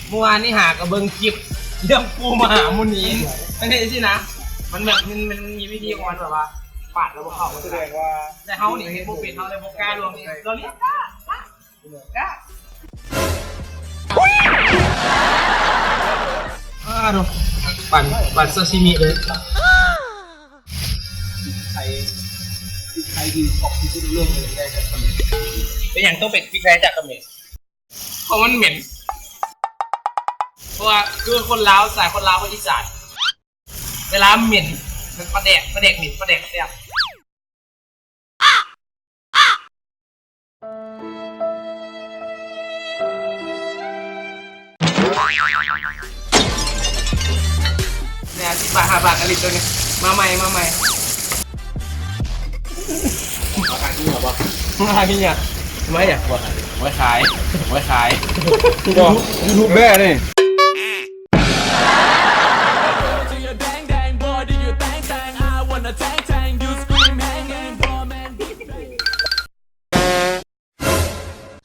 ເມື່ອວານນີ້ຫາກໍເບິ່ງຄລິບເລື່ອງປູມະຫາມຸນີ ມັນເຮັດຈັ່ງຊີ້ນະ ມັນແບບ ມັນ ມັນມີວິທີຂອງມັນແບບວ່າປາດແລ້ວບໍ່ເຂົ້າ ສະແດງວ່າ ແຕ່ເຮົານີ້ເຮັດບໍ່ເປັນ ເຮົາເລີຍບໍ່ກ້າລວງເອງ ລອງນີ້ກ້າ ກ້າ ກ້າ ອ້າໂດ ປັ່ນ ປັ່ນຊາຊິມິເລີຍ ໄທ ໄທທີ່ອອກທີ່ສຸດໃນໂລກເລີຍ ໄດ້ຈາກຂະເໝນ ເປັນຫຍັງຕ້ອງເປັນພຣິກໄທຈາກຂະເໝນ? ເພາະມັນເໝັນ ເພາະວ່າຄືຄົນລາວ ສະໄຕລ໌ຄົນລາວ ຄົນອີສານ ເວລາເໝັນ ມັນປາແດກ ປາແດກເໝັນ ປາແດກແຊບ ແມ່ ສິບບາດ ຫ້າບາດ ກະລິດໂຕນີ້ ມາໃໝ່ ມາໃໝ່. ມາຂາຍທີ່ຫົວບໍ່? ມາຂາຍທີ່ຫຍັງ? ໄວ້ຫຍັງ? ບໍ່ຂາຍ ໄວ້ຂາຍ ບໍ່ຂາຍ ຢູທູບ ຢູທູບແບ້ນີ້.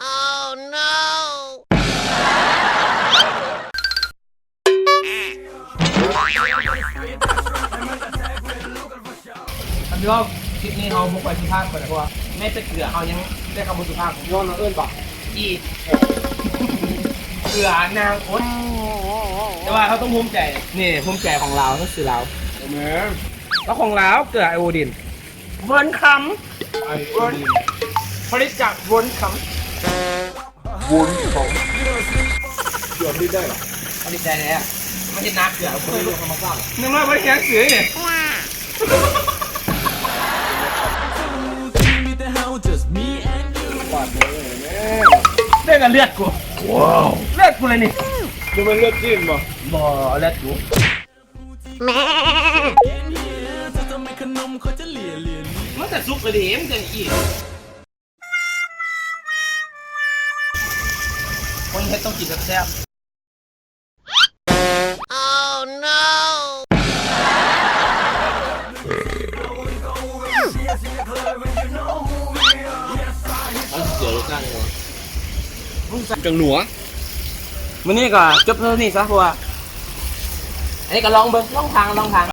Oh no! ທ່ານຜູ້ຊົມ ຄລິບນີ້ເຮົາບໍ່ຄ່ອຍສຸພາບປານໃດ ເພາະວ່າແມ້ແຕ່ເກືອເຮົາຍັງໃຊ້ຄຳບໍ່ສຸພາບ ຍ້ອນວ່າເອີ້ນບັກ ອີ ເກືອນາຄົດ ແຕ່ວ່າເຮົາຕ້ອງພູມໃຈ ນີ້ພູມໃຈຂອງລາວ ໜັງສືລາວ ແມ່ນ ແລ້ວຂອງລາວ ເກືອໄອໂອດິນ ເວີນຄຳ ໄອໂອດິນ ຜະລິດຈາກເວີນຄຳ. ວົນຂອງ ເກືອຜະລິດໄດ້ເຫລອ? ຜະລິດໄດ້ແລ້ວ ມັນເຮັດນາເກືອ ເພື່ອລົດທຳມະຊາດ ໜຶ່ງຮ້ອຍບໍ່ໄດ້ຫຍັງເສືອນີ້ ບາດເລີຍແມ່ ເລືອດ ເລືອດກູ ວ້າວ ເລືອດກູເລີຍນີ້ ບໍ່ແມ່ນເລືອດຈີນບໍ່? ບໍ່ ເລືອດກູ ແມ່ ມັນກະສຸກກະເດ ມັນກະອີກ ຄົນເຮັດຕ້ອງກິນແຊບໆ. Oh no! ມັນເກືອລົດຊາດຍັງວະ? ຈັ່ງໜັວ. ມື້ນີ້ກໍຈົບເທົ່ານີ້ຊະ ເພາະວ່າ ອັນນີ້ກໍລອງເບິ່ງ ລອງທາງ ລອງທາງ.